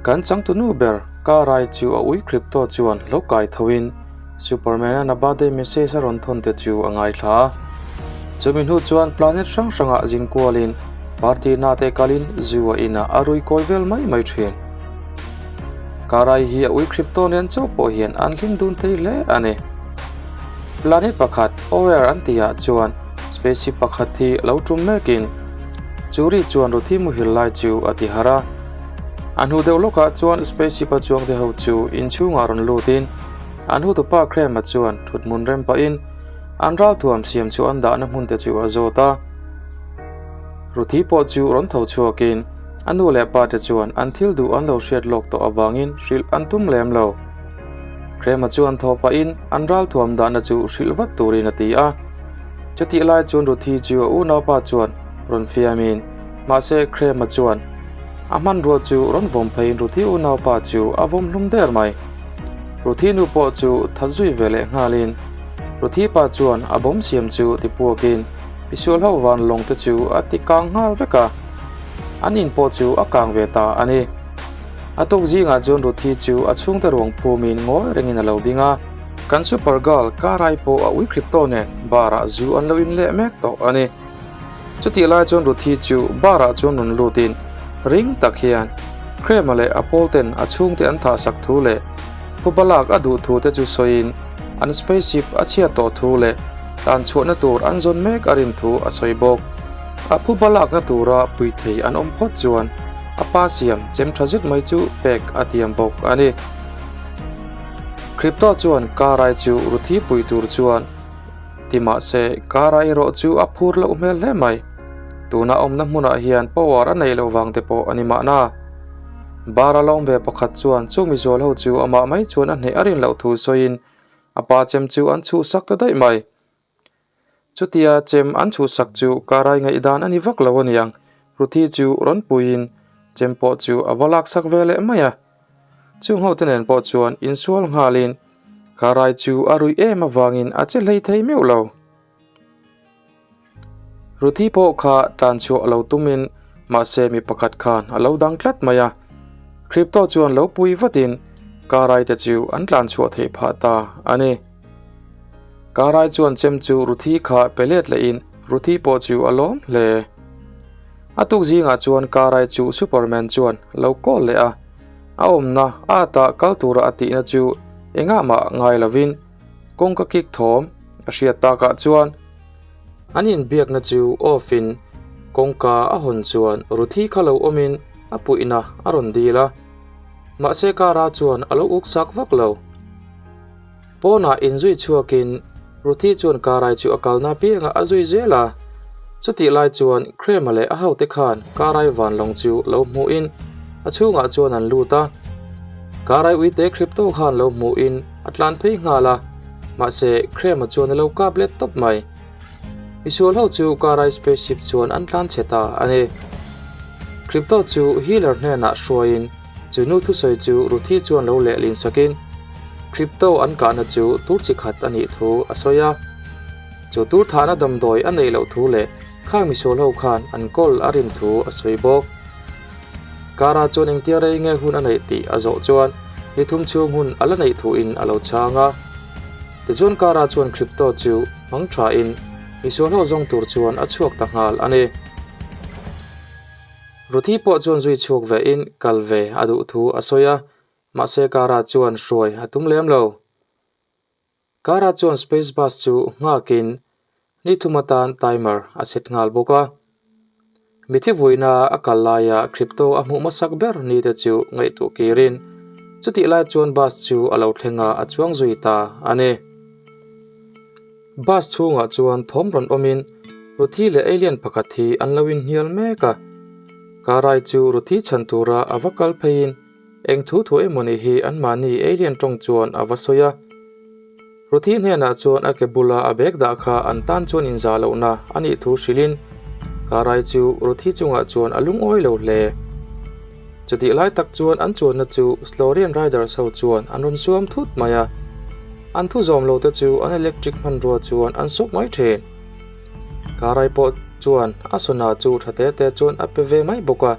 Kan changtunu ber Karai chu a ui Krypto chuan lo kai thoin Superman-a'n a birthday message a rawn thawn te chu a ngaithla a. Chumi hnu chuan planet hrang hrangah zin kualin party na te kalin zu a inah a rui kawi vel mai mai thin. Karai hi a ui Krypto nen chauh pawh hian an hlim dun thei hle a ni. Planet pakhat Oer an tihah chuan spaceship pakhat hi lo tum mekin Churi chuan Ruthi muhil lai chu a ti harh a. A hnu deuh lawkah chuan spaceship a chuangte ho chu inchhungah rawn lutin an hutupa Krema chuan thuthmun rem pahin an ralthuam siam chu an dahna hmun te chu a zawt a. Ruthi pawh chu rawn tho chhuakin a nu leh pa te chuan an thil duh an lo hriat lawk tawh avangin hrilh an tum lem lo. Krema chuan thaw pahin an ralthuam dahna chu hrilh vat turin a ti a. Chutih lai chuan Ruthi chu a unaupa chuan rawn fiamin mahse Krema chuan a hmanrua chu rawn vawm pheiin Ruthi unaupa chu a vawm hlum der mai. Ruthi nu pawh chu that zui ve leh nghalin Ruthi pa chuan a bawm siam chu ti puakin misual ho van lawng te chu a ti kang nghal vek a, an in pawh chu a kang ve ta a ni. A tuk zingah chuan Ruthi chu a chhungte ruang phumin ngawi rengin a lo ding a. Kan super girl Karai pawh a ui crypto nen bar ah zu an lo in leh mek tawh a ni. Chutih lai chuan Ruthi chu bar ah chuan rawn lutin ring tak hian Krema leh a pawl ten a chhungte an thah sak thu leh phuba lak a duh thu te chu sawiin an spaceship a chhiat tawh thu leh tlan chhuahna tur an zawn mek a rin thu a sawi bawk. A phuba lakna tura pui thei an awm phawt chuan a pa siam chem tha zet mai chu pek a tiam bawk a ni. Crypto chuan Karai chu Ruthi pui tur chuan ti mah se Karai erawh chu a phur loh hmel hle mai. Tuna awmna hmunah hian power a neih loh vang te pawh a ni mahna. Bar a lawm ve pakhat chuan chung mizual ho chu amah mai chuan a hneh a rin loh thu sawiin a pa chem chu an chhuhsak ta daih mai. Chutia chem an chhuhsak chu Karai ngaihdan a ni vak lo aniang, Ruthi chu rawn puiin chem pawh chu a va laksak ve leh mai a. Chung hote nen pawh chuan insual nghalin Karai chu a ruih em avangin a che hlei thei meuh lo. Ruthi pawh kha tlan chhuah a lo tumin mahse mi pakhat khan a lo dang tlat mai a. Crypto chuan lo pui vatin Karai te chu an tlan chhuah theih phah ta a ni. Karai chuan chem chu Ruthi kha pe let lehin Ruthi pawh chu a lawm hle. A tuk zingah chuan Karai chu Superman chuan lo call leh a, a awmna a atah kal tura a tihna chu engah mah ngai lovin kawngka kik thawm a hriat takah chuan an inbiakna chu off in kawngka a hawn chuan Ruthi kha lo awmin a puihna a rawn dil a, mahse Kara chuan a lo uksak vak lo. Pawnah inzui chhuakin Ruthi chuan Karai chu a kalna piangah a zui zel a. Chutih lai chuan Krema leh a hote khan Karai van lawng chu lo hmuhin a chhungah chuan an lut a. Karai uite Crypto khan lo hmuhin a tlan phei nghal a, mahse Krema chuan a lo kap let tawp mai. Misual ho chu Karai spaceship chuan an tlan chhe ta a ni. Crypto chu Healer hnenah hruaiin Chu nu thusawi chu Ruthi chuan lo lehlin sakin Crypto an kahna chu tur chi khat a nih thu a sawi a. Chu tur thahna damdawi a neih loh thu leh khang misual ho khan an kawl a rin thu a sawi bawk. Kara chuan engtia rei nge hun a neih tih a zawh chuan ni thum chhung hun a la neih thuin a lo chhang a. Tichuan Kara chuan Crypto chu hmang thain misual ho zawng tur chuan a chhuak ta nghal a ni. Ruthi pawh chuan zui chhuak ve in kal ve a duh thu a sawi a, mahse Kara chuan hruai a tum lem lo. Kara chuan space bus chu nghak in ni thum atan timer a set nghal bawk a. Mithi vuina a kal laia crypto a hmuh hmasak ber ni te chu ngaihtuah kirin chutih lai chuan bus chu a lo thleng a, a chuang zui ta a ni. Bus chhungah chuan thawm rawn awmin Ruthi leh alien pakhat hi an lo inhnial mek a. Karai chu Ruthi chhan tura a va kal pheiin eng thu thu emawni hi anmahni alien tawng chuan a va sawi a. Ruthi hnenah chuan a ke bula a bag dah kha an tan chuan inzah lohna a nih thu hrilhin Karai chu Ruthi chungah chuan a lungawi lo hle. Chutih lai tak chuan an chuanna chu Slorian Riders ho chuan an rawn suam thut mai a. An thu zawm lo te chu an electric hmanrua chuan an sawk mai thin. Karai pawh chuan a sona chu tha te te chuan a pe ve mai bawk a.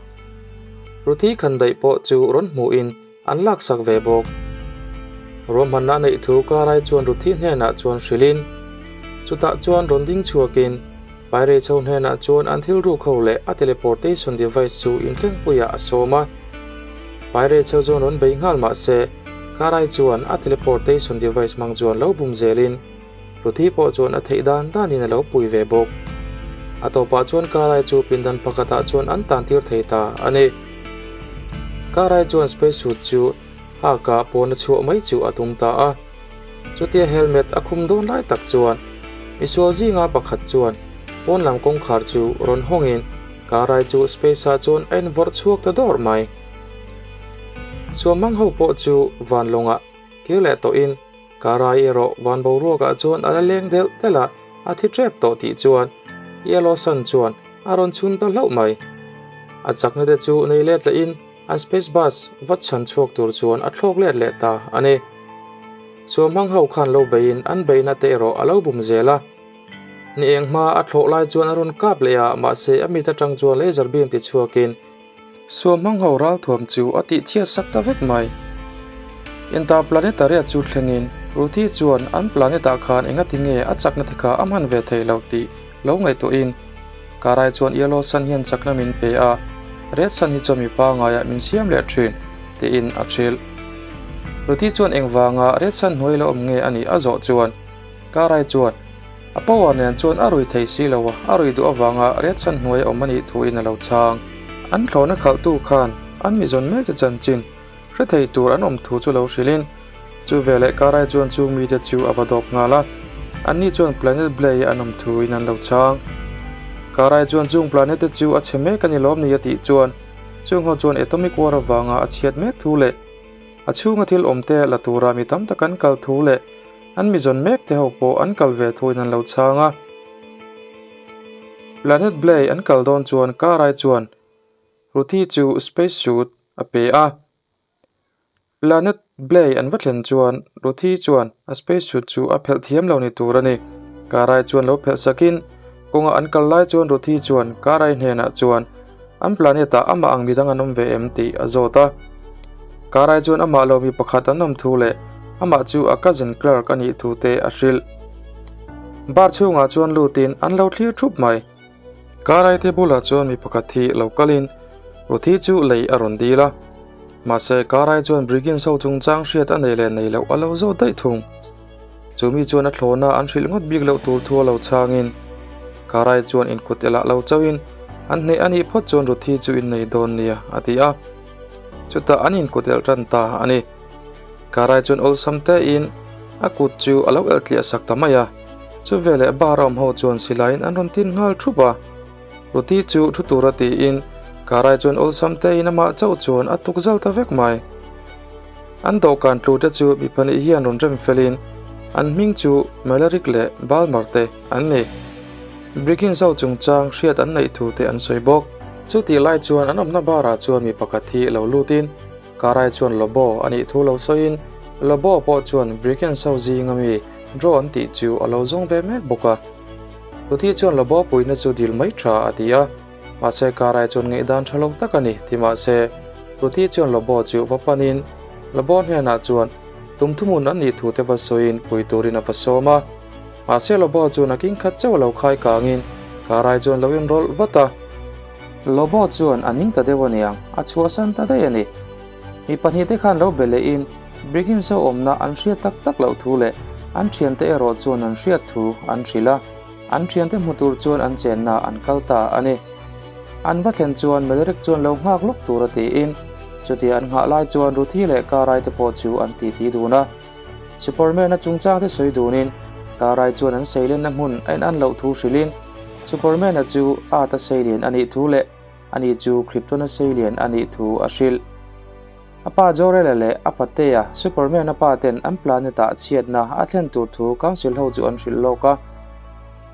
Ruthi khandaih pawh chu rawn hmuhin an laksak ve bawk. Ruahmanna a neih thu Karai chuan Ruthi hnenah chuan hrilhin, chutah chuan rawn ding chhuakin Pirate ho hnenah chuan an thil ruk ho leh a teleportation device chu inthlengpuiah a sawm a. Pirate ho chuan rawn bei nghal mah se, Karai chuan a teleportation device hmang chuan lo bum zelin Ruthi pawh chuan a theih dan danin a lo pui ve bawk. A tawpah chuan Karai chu pindan pakhatah chuan an tan tir thei ta a ni. Karai chuan space suit chu haka pawn a chhuah mai chu a tum ta a. Chutia helmet a khum dawn lai tak chuan misual zinga pakhat chuan pawn lam kawngkhar chu rawn hawngin Karai chu space ah chuan a invawrh chhuak ta dawrh mai. Suamhmang ho pawh chu van lawngah kir leh tawhin Karai erawh van boruakah chuan a la leng delh delh a, a thi tep tawh tih chuan Yellow Sun chuan a rawn chhun ta hlauh mai. A chakna te chu nei let lehin An space bus va chhan chhuak tur chuan a thlawk let leh ta a ni. Suamhmang ho khan lo beiin an beihna te erawh a lo bum zel a. Ni eng hma a thlawh lai chuan a rawn kap leh a, mahse a mit atang chuan laser beam ti chhuakin suamhmang ho ralthuam chu a tih chhiat sak ta vek mai. Interplanetary-a chu thlengin Ruthi chuan an planet-ah khan engati nge a chakna te kha a hman ve theih loh tih lo ngaihtuahin Karai chuan Yellow Sun hian chakna min pe a, Red Sun hi chuan mi pangaiah min siam leh thin, tiin a hrilh. Ruthi chuan engvanga Red Sun hnuai lo awm nge a nih a zawh chuan Karai chuan a power nen chuan a rui thei si lo a, a rui duh avanga Red Sun hnuai a awm a nih thuin a lo chhang. An thlawhna khalhtu khan an mi zawn mek te chanchin Hre thei tur an awm thu chu lo hrilhin, chu veleh Karai chuan chung mite chu a va dawp nghal a, anni chuan Planet Blay an awm thuin an lo chhang. Karai chuan chung planet te chu a chhe mek a ni lawm ni a tih chuan chung ho chuan Atomic War avanga a chhiat mek thu leh a chhunga thil awm te la tura mi tam tak an kal thu leh an mi zawn mek te ho pawh an kal ve thuin an lo chhang a. Planet Blay an kal dawn chuan Karai chuan Ruthi chu space suit a pe a. Planet Blay an va thlen chuan Ruthi chuan a space suit chu a phelh thiam lo ni tur a ni. Karai chuan lo phelh sakin kawnga an kal lai chuan Ruthi chuan Karai hnenah chuan an planet ah amah ang midang an awm ve em tih a zawt a. Karai chuan amah lo mi pakhat an awm thu leh amah chu a cousin Clark a nih thu te a hrilh. Bar chhungah chuan lutin an lo thlir thup mai. Karaite bulah chuan mi pakhat hi lo kalin Ruthi chu lei a rawn dil a. Mahse, Karai chuan Brigins ho chungchang hriat a nei leh nei loh a lo zawt daih thung. Chu mi chuan a thlawhna an hrilh ngawt bik loh tur thu a lo chhangin Karai chuan inkut elah lo chauhin an hneh a nih phawt chuan Ruthi chu innei dawn nia a ti a. Chutah an inkut elh tan ta a ni. Karai chuan awlsam tein a kut chu a lo elh tliah sak ta mai a. Chu veleh bar a awm ho chuan silaiin an rawn tin nghal thup a. Ruti chu thu tura tiin Karai chuan awlsam tein amah chauh chuan a tuk zal ta vek mai. An dawhkan tlu te chu mi pahnih hian rawn rem felin an hming chu Malaric leh Balmer te an ni. Briggins ho chungchang hriat an neih thu te an sawi bawk. Chutih lai chuan an awmna barah chuan mi pakhat hi lo lutin Karai chuan Lobo a nih thu lo sawiin Lobo pawh chuan Briggins ho zinga mi Draw an tih chu a lo zawng ve mek bawk a. Ruthi chuan Lobo puihna chu dil mai tha a ti a, mahse Karai chuan ngaihdan tha lo tak a ni ti mahse Ruthi chuan Lobo chu va panin Lobo hnenah chuan tum thuhmun an nih thu te va sawiin pui turin a va sawm a. Mahse Lobo chuan a king khat chauh a lo khai kangin Karai chuan lo inrawlh vat a. Lobo chuan a ning ta deuh a niang, a chhuahsan ta daih a ni. Mi pahnihte khan lo be lehin Briggins ho awmna an hriat tak tak loh thu leh an thiante erawh chuan an hriat thu an hrilh a, an thiante hmu tur chuan an chenna an kal ta a ni. An va thlen chuan Melerick chuan lo nghak lawk tur a tiin, chutia an nghah lai chuan Ruthi leh Karai te pawh chu an titi dun a. Superman-a chungchangte sawi dunin Karai chuan an seilenna hmun a in an loh thu hrilhin Superman-a chu Earth-a seilian a nih thu leh ani chu Krypton-a seilian a nih thu a hrilh. A pa Jor-El-a leh a patea Superman-a pa ten an planet-ah chhiatna a thlen tur thu Council ho chu an hrilh lawk a.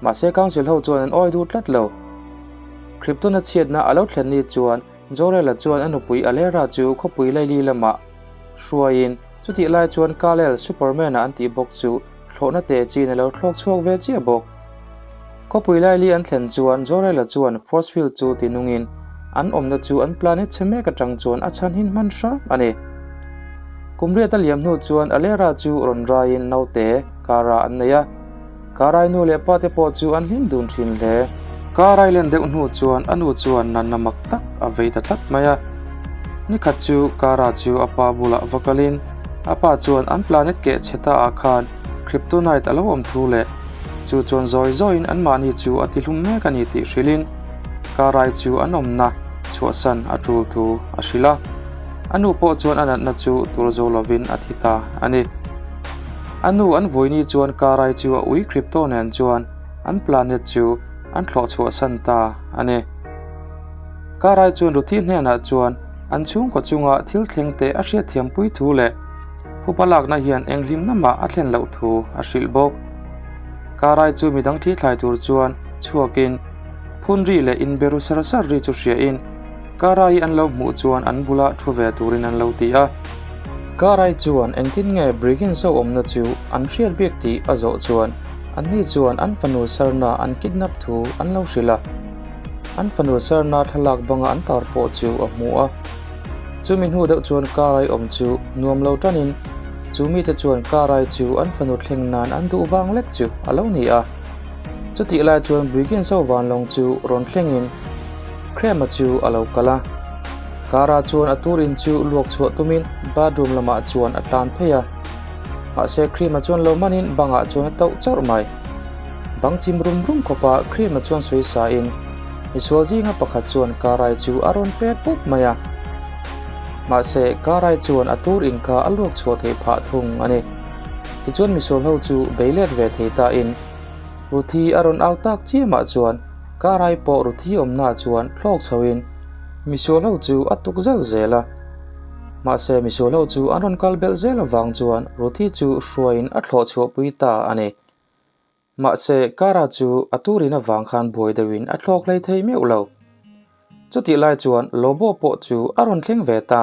Mahse Council ho chuan an awi duh tlat lo. Krypton-a chhiatna a lo thlen ni chuan Jor-El-a chuan a nupui Alera chu khawpui laili lamah hruaiin chutih lai chuan Kal-El, Superman-a an tih bawk chu thlawhna teh chin a lo thlawk chhuak ve chiah bawk. Khawpui laili an thlen chuan Jor-El-a chuan force field chu ti nungin an awmna chu an planet chhe mek atang chuan a chhanhin hman hram a ni. Kum riat a liam hnu chuan Alera chu rawn raiin naute Kara an nei a. Karai nu leh pa te pawh chu an hlim dun thin hle. Karai len deuh hnu chuan a nu chuan natna mak tak a vei ta tlat mai a. Nikhat chu Kara chu a pa bulah va kalin a pa chuan an planet keh chhe ta ah khan Kryptonite a lo awm thu leh chu chuan zawi zawiin anmahni chu a tihlum mek a ni tih hrilhin Karai chu an awmna chhuahsan a tul thu a hrilh a. A nu pawh chuan a natna chu tur zo lovin a thi ta a ni. A nu an vawiini chuan Karai chu a ui Krypto nen chuan an planet chu an thlawh chhuahsan ta a ni. Karai chuan Ruthi hnenah chuan an chhungkaw chunga thil thleng te a hriatthiampui thu leh phupa lakna hian eng hlimna mah a thlen loh thu a hrilh bawk. Karai chu midang thli thlai tur chuan chhuakin phun ri leh inberu sar sar ri chu hriain Karai an lo hmuh chuan an bula thu ve turin an lo ti a. Karai chuan engtin nge Brigin zo awmna chu an hriat bik tih a zawh chuan anni chuan an fanu Sarna an kidnap thu an lo hrilh a. An fanu Sarna thlalak banga an tar pawh chu a hmu a. Chumi hnu deuh chuan Karai awm chu nuam lo tanin chu mite chuan Karai chu an fanu thleng nan an duh vang lek chu a lo ni a. Chutih lai chuan Brigin zo vanlawng chu rawn thlengin Krema chu a lo kal a. Kara chuan a tur in chu luak chhuah tumin bathroom lamah chuan a tlan phei a. Mahse Krema chuan lo manin bangah chuan a tauh chawrh mai. Bang chim rum rum khawpa Krema chuan sawi sain misual zinga pakhat chuan Karai chu a rawn pet pup mai a. Mahse Karai chuan a tur in kha a luak chhuah theih phah thung a ni. Tichuan misual ho chu bei let ve thei tain Ruthi a rawn au tak chiamah chuan Karai pawh Ruthi awmnaah chuan thlawk chhoin misual ho chu a tuk zel zel a. Mahse misual ho chu an rawn kal belh zel avang chuan Ruthi chu hruaiin a thlawh chhuahpui ta a ni. Mahse Kara chu a turin avang khan buai deuhin a thlawk hlei thei meuh lo. Chutih lai chuan Lobo pawh chu a rawn thleng ve ta.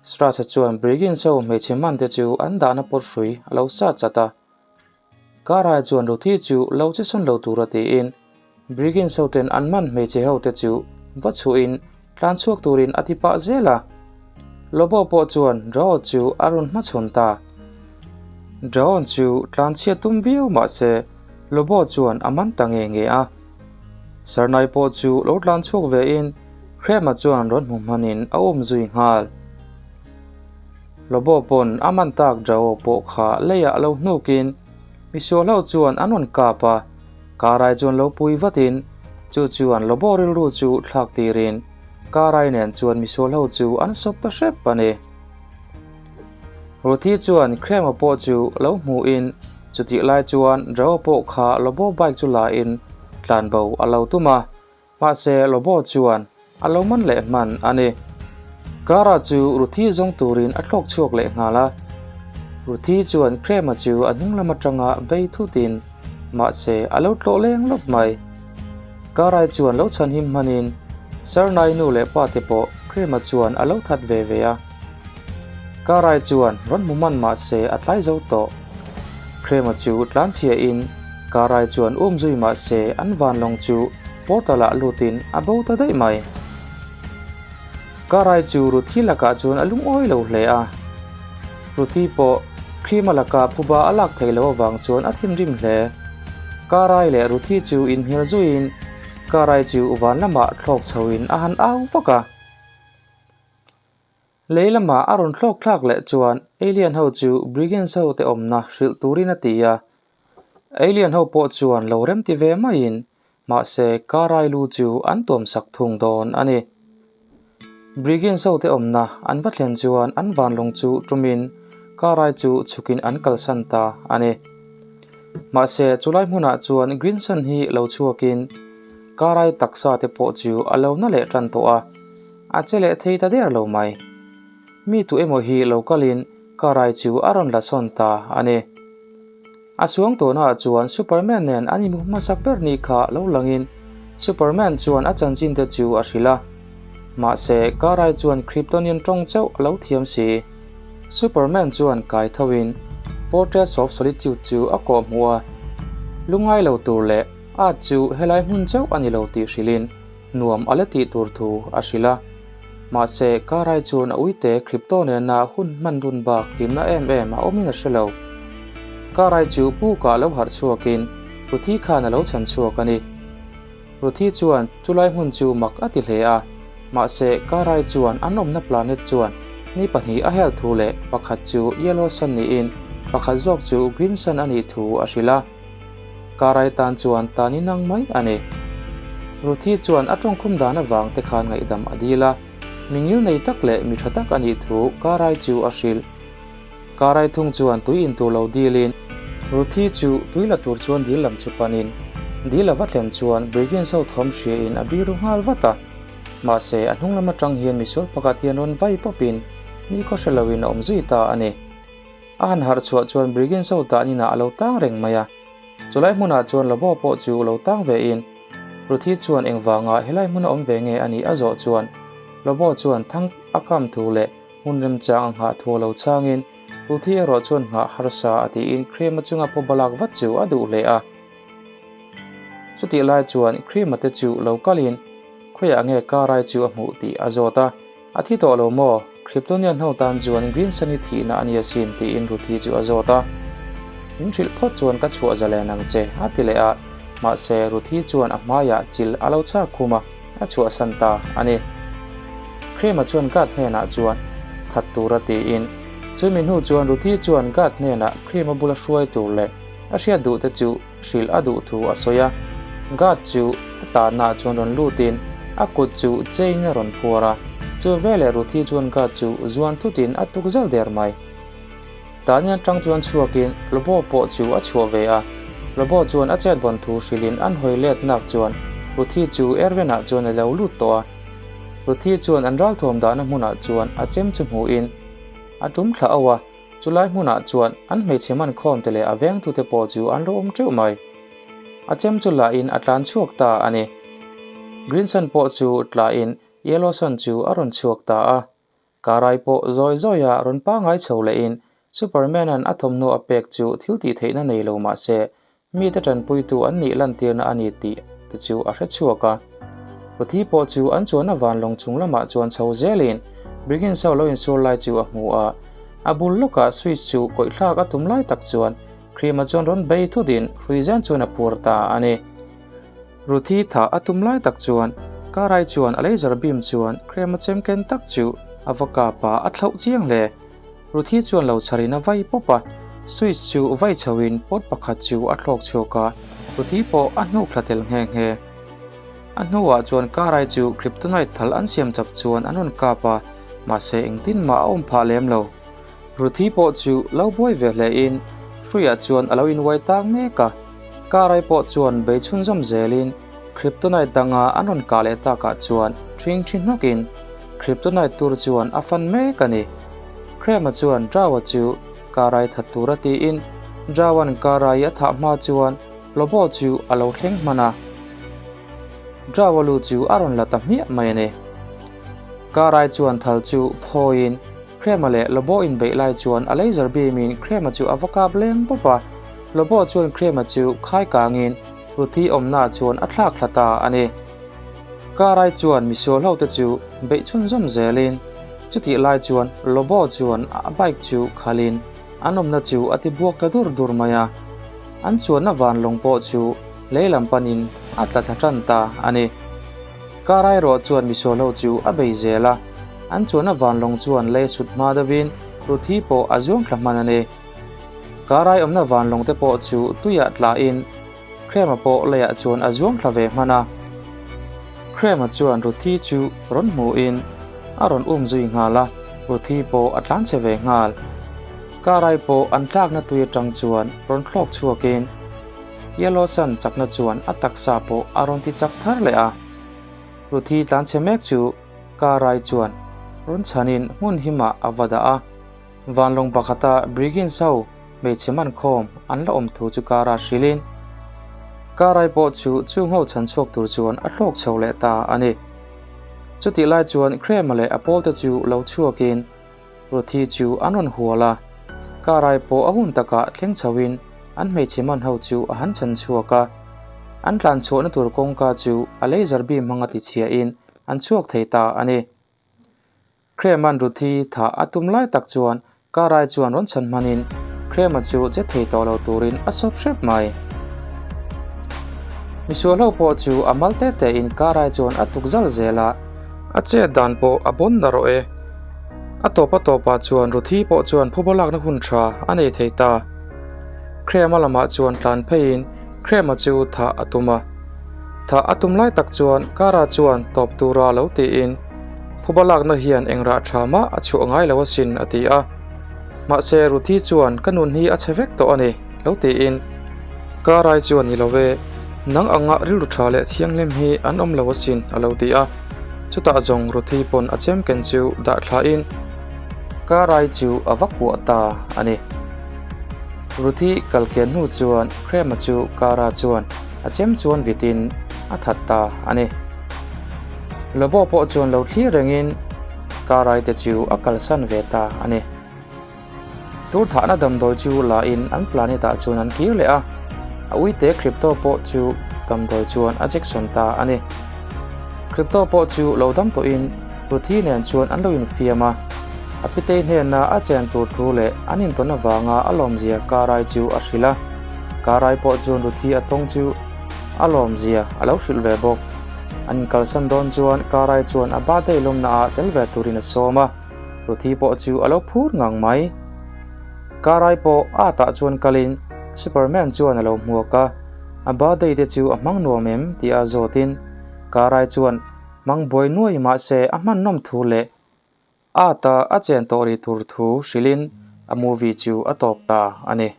Strauss-a chuan Briggins ho hmeichhe hmante chu an dahna pawt hrui a lo sat chat a. Karai chuan Ruthi chu lo che sawn lo tura tiin Briggins ho ten an man hmeichhe ho te chu va chhuahin tlan chhuak turin a ti pah zel a. Lobo pawh chuan Draon chu a rawn hmachhawn ta. Draon chu tlan chhiat tum viau mahse Lobo chuan a man ta nge nge a. Sarnai pawh chu lo tlan chhuak vein Hrema chuan rawn hmu hmanin a um zui nghal. Lobo pawn a man tak Jao pawh kha leiah lo hnukin misual ho chuan an rawn kap a, Karai chuan lo pui vatin chu chuan Lobo rilru chu thlak tirin Karai nen chuan misual ho chu an sawp ta hrep a ni. Ruthi chuan Hrema pawh chu lo hmuin chutih lai chuan Jao pawh kha Lobo bike chu la in tlanbo a lo tum a, Mahse, Lobo chuan a lo man leh hman a ni. Kara chu Ruthi zawng turin a thlawk chhuak leh nghal a. Ruthi chuan Krema chu a hnung lam atanga bei thutin, mahse a lo tlawh leng lawp mai. Karai chuan lo chhanhim hmanin Sarnai nu leh pa te pawh Krema chuan a lo that ve ve a. Karai chuan rawn hmu hman mahse a tlai zo tawh. Krema chu tlanchhiain Karai chuan um zui mahse an vanlawng chu portal ah lutin a bo ta daih mai. Karai chu Ruthi lakah chuan a lungawi lo hle a. Ruthi pawh Krima laka phuba a lak theih loh avang chuan a thinrim hle. Karai leh Ruthi chu inhnial zuiin Karai chu van lamah thlawk chhoin a han au vak a. Lei lamah a rawn thlawk thlak leh chuan alien ho chu Brigands ho te awmna hrilh turin a ti a. Alien ho pawh chuan lo rem ti ve maiin mahse Karai lu chu an tuam sak thung dawn a ni. Brigands ho te awmna an va thlen chuan an vanlawng chu tumin Karai chu chhukin an kalsan ta a ni. Mahse chulai hmunah chuan Greenson hi lo chhuakin Karai taksa te pawh chu a lo na leh tan tawh a. A che leh thei ta der lo mai. Mi tu emaw hi lo kalin ka rai chu a rawn la sawn ta a ni. A suang tawhnaah chuan Superman nen an inhmu hmasak ber ni kha lo langin Superman chuan a chanchin te chu a hrilh a. Mahse, ka rai chuan Kryptonian tawng chauh a lo thiam si. Superman chuan kai thoin Fortress of Solitude chu a kawh hmuh a. Lungngai lo tur leh at chu helai hmun chauh a ni lo tih hrilhin. nuam a la tih tur thu a hrilh a. Mahse, Karai chuan a uite Crypto nena hun hman dun bak hlimna em em a awmin a hre lo. Karai chu pukah lo harh chhuakin Ruthi khan a lo chhan chhuak a ni. Ruthi chuan chulai hmun chu mak a ti hle a, mahse Karai chuan an awmna planet chuan ni pahnih a hel thu leh pakhat chu Yellow Sun niin pakhat zawk chu Green Sun a nih thu a hrilh a. Karai tan chuan tan in ang mai a ni. Ruthi chuan a tawngkhum dan avang te khan ngaihdam a dil a, mi ngil nei tak leh mi tha tak a nih thu Karai chu a hrilh. Karai thung chuan tui in tur lo dilin Ruthi chu tui la tur chuan dil lam chu panin dil a va thlen chuan Briggins ho thawm hria in a biru nghal vat a. Mahse a hnung lam atang hian misual pakhat hian rawn vai pawpin nikhaw hre loin a awm zui ta a ni. A han harh chhuah chuan Briggins ho tan inah a lo tang reng mai a. Chulai hmunah chuan Lobo pawh chu lo tang ve in Ruthi chuan engvanga helai hmuna awm ve nge a nih a zawh chuan Lobo chuan thang a kam thu leh hmun remchang a nghah thu a lo chhangin Ruthi erawh chuan nghah harsa a tiin Krema chunga pawh balak vat chu a duh hle a. Chutih lai chuan Krema te chu lo kalin khawiah nge Karai chu a hmuh tih a zawt a. A thi tawh lo maw? Kryptonian ho tan chuan Greenson hi thihna a ni asin tiin Ruthi chu a zawt a. Min hrilh phawt chuan ka chhuah zalen ang che a ti leh a, mahse Ruthi chuan a hmaiah chil a lo chhak khum a, a chhuahsan ta a ni. Krema chuan Gad hnenah chuan that tura tiin, chumi hnu chuan Ruthi chuan Gad hnenah Krema bula hruai tur leh a hriat duh te chu hrilh a duh thu a sawi a. Guard chu a tahnaah chuan rawn lutin a kut chu chain a rawn phuar a, chu veleh Ruthi chuan guard chu zuan thutin a tuk zel der mai. Tahni atang chuan chhuakin Lobo pawh chu a chhuah ve a, Lobo chuan a chet bawn thu hrilhin an hawi let nak chuan Ruthi chu Erwin-ah chuan a lo lut tawh a. Ruthi chuan an ralthuam dahna hmunah chuan a chem chu hmuhin a tum thla auh a. Chulai hmunah chuan an hmeichhe hmankhawmte leh a vengtute pawh chu an lo awm teuh mai. A chem chu lahin a tlan chhuak ta a ni. Green Sun pawh chu tlahin Yellow Sun chu a rawn chhuak ta a. Karai pawh zawi zawia rawn pangai chho lehin Superman-a'n a thawmhnaw a pek chu thil tih theihna nei lo mah se Mite tanpuitu an nih lantirna a ni tih te chu a hre chhuak a. Ruthi pawh chu an chuanna vanlawng chung lamah chuan chho zelin Briggins ho lo insual lai chu a hmu a. A bul lawkah switch chu kawih thlak a tum lai tak chuan Krima chuan rawn bei thut in hrui zen chuan a pur ta a ni. Ruthi thah a tum lai tak chuan Karai chuan a laser beam chuan Krema chem ken tak chu a va kap a, a thlauh chiang hle. Ruthi chuan lo chharin a vai pawp a, switch chu vai chhoin pot pakhat chu a thlawk chhuak a, Ruthi pawh a hnuk thla tel nghe nghe. A hnuah chuan Karai chu kryptonite thal an siam chap chuan an rawn kap a, mahse engtin mah a awm phah lem lo. Ruthi pawh chu lo buai ve hlein hruiah chuan a lo invuai tang mek a, Karai pawh chuan bei chhunzawm zelin kryptonite danga an rawn kah leh takah chuan ṭhing ṭhi hnawkin Kryptonite tur chuan a fan mek a ni. Krema chuan Drawa chu Karai that tura tiin Drawa'n Karai a thah hma chuan Lobo chu a lo thleng hman a. Drawa lu chu a rawn la ta hmiah mai a ni. Karai chuan thal chu phawiin Krema leh Lobo inbeih lai chuan a laser beam in Krema chu a va kap leng pawp a. Lobo chuan Krema chu khai kangin Ruthi awmnaah chuan a thlak thla ta a ni. Karai chuan misual ho te chu beih chhunzawm zelin chutih lai chuan Lobo chuan a bike chu khalin an awmna chu a ti buak ta dur dur mai a. An chuanna van lawng pawh chu lei lam panin a tla thla tan ta a ni. Karai erawh chuan misual ho chu a bei zel a, an chuanna van lawng chuan lei sut hma deuhin Ruthi pawh a zuang thla hman a ni. Karai awmna van lawng te pawh chu tuiah tlain Krema pawh leiah chuan a zuang thla ve hman a. Krema chuan Ruthi chu rawn hmuhin a rawn um zui nghal a, Ruthi pawh a tlan chhe ve nghal. Karai pawh an tlakna tui atang chuan rawn thlawk chhuakin Yellow Sun chakna chuan a taksa pawh a rawn ti chak thar leh a. Ruthi tlan chhe mek chu Karai chuan rawn chhanin hmun himah a va dah a. Vanlawng pakhata Briggins ho hmeichhe mankhawm an la awm thu chu Kara hrilhin Karai pawh chu chung ho chhan chhuak tur chuan a thlawk chho leh ta a ni. Chutih lai chuan Krema leh a pawlte chu lo chhuakin Ruthi chu an rawn hual a, Karai pawh a hun takah thleng chhoin an hmeichhe man ho chu a han chhan chhuak a. An tlan chhuahna tur kawngka chu a laser beam hmanga tichhiahin an chhuak thei ta a ni. Krema'n Ruthi thah a tum lai tak chuan Karai chuan rawn chhan hmanin Krema chu che thei tawh lo turin a sawp hrep mai. Misual ho pawh chu a mal te tein Karai chuan a tuk zal zel a. A chet dan pawh a bawn na rawh e. A tawp a tawpah chuan Ruthi pawh chuan phuba lakna hun tha a nei thei ta. Krema lamah chuan tlan pheiin Krema chu thah a tum a. Thah a tum lai tak chuan Kara chuan tawp tura lo tiin Phuba lakna hian eng rah tha mah a chhuah ngai lo asin a ti a. Mahse Ruthi chuan ka nun hi a chhe vek tawh a ni lo tiin Karai chuan ni lo e, nang anga rilru tha leh thianghlim hi an awm lo asin a lo ti a. Chutah zawng Ruthi pawn a chem ken chu dah thlain Karai chu a va kuah ta a ni. Ruthi kal kian hnu chuan Krema chu Kara chuan a chem chuan vitin a that ta a ni. Lobo pawh chuan lo thlir rengin Karai te chu a kalsan ve ta a ni. Tur thahna damdawi chu la in an planet ah chuan an kir leh a, a uite Crypto pawh chu damdawi chuan a jection ta a ni. Crypto pawh chu lo dam tawhin Ruthi nen chuan an lo infiam a, a pitei hnena a chen tur thu leh an intawn avanga a lawmzia Karai chu a hrilh a. Karai pawh chuan Ruthi a tawng chu a lawmzia a lo hrilh ve bawk. An inkalsan dawn chuan Karai chuan a birthday lawmna ah tel ve turin a sawm a, Ruthi pawh chu a lo phur ngang mai. Karai pawh a tah chuan kalin Superman chuan a lo hmuak a, a birthday te chu a hmang nuam em tih a zawtin Karai chuan hmang buai nuai mahse a hman nawm thu leh a ta a chen tawh ri tur thu hrilhin a movie chu a tawp ta a ni.